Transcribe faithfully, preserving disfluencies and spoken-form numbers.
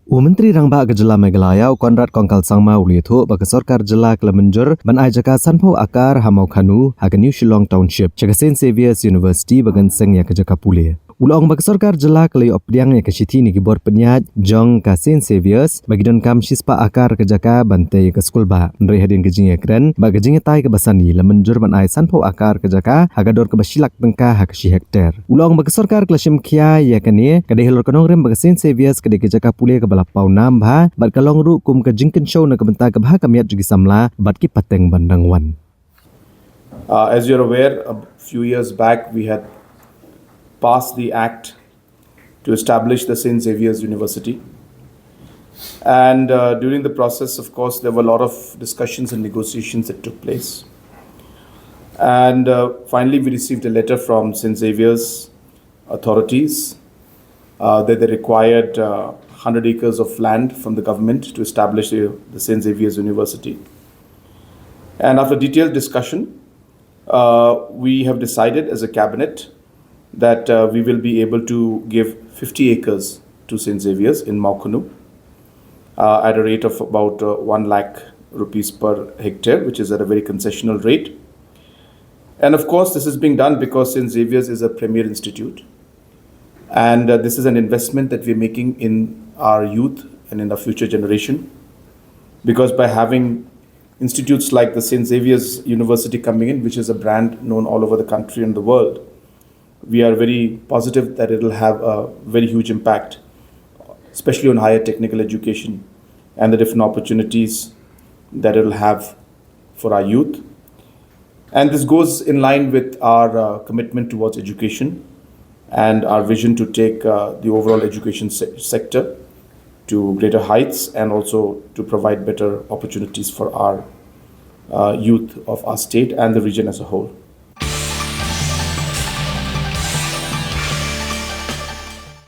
U Myntri Rangbah ka Jylla Meghalaya, u Conrad Kongkal Sangma, u la ïathuh ba ka Sorkar Jylla ka la mynjur ban ai jaka sanphew akar ha Mawkhanu, ha ka New Shillong Township, sha ka Saint Xavier's University ba kan seng ïa ka jaka pule. U la ong ba ka Sorkar Jylla ka la ïoh pdiang ïa ka shithi na ki bor pynïaid jong ka Saint Xavier's ba ki donkam shispah akar ka jaka ban tei ïa ka skulbah. Hynrei hadien ka jingïakren bad ka jingïatai kaba sani, la mynjur ban ai sanphew akar ka jaka ha ka dor kaba shi lak tyngka ha ka shi hektar. U la ong ba ka Sorkar ka la shim khia ïa kane, ka dei halor ka nongrim ba ka Saint Xavier's ka dei ka jaka pule kaba la paw nam bha bad ka long ruh kum ka jingkynshew na ka bynta ka bha ka miat jong ki samla bad ki pateng ban dang wan. Uh, as you're aware, a few years back we had passed the act to establish the Saint Xavier's University. And uh, during the process, of course, there were a lot of discussions and negotiations that took place. And uh, finally, we received a letter from Saint Xavier's authorities uh, that they required uh, one hundred acres of land from the government to establish the, the Saint Xavier's University. And after detailed discussion, uh, we have decided as a cabinet that uh, we will be able to give fifty acres to Saint Xavier's in Mawkhanu uh, at a rate of about uh, one lakh rupees per hectare, which is at a very concessional rate. And of course, this is being done because Saint Xavier's is a premier institute. And uh, this is an investment that we're making in our youth and in the future generation. Because by having institutes like the Saint Xavier's University coming in, which is a brand known all over the country and the world, we are very positive that it'll have a very huge impact, especially on higher technical education and the different opportunities that it'll have for our youth. And this goes in line with our uh, commitment towards education and our vision to take uh, the overall education se- sector to greater heights and also to provide better opportunities for our uh, youth of our state and the region as a whole.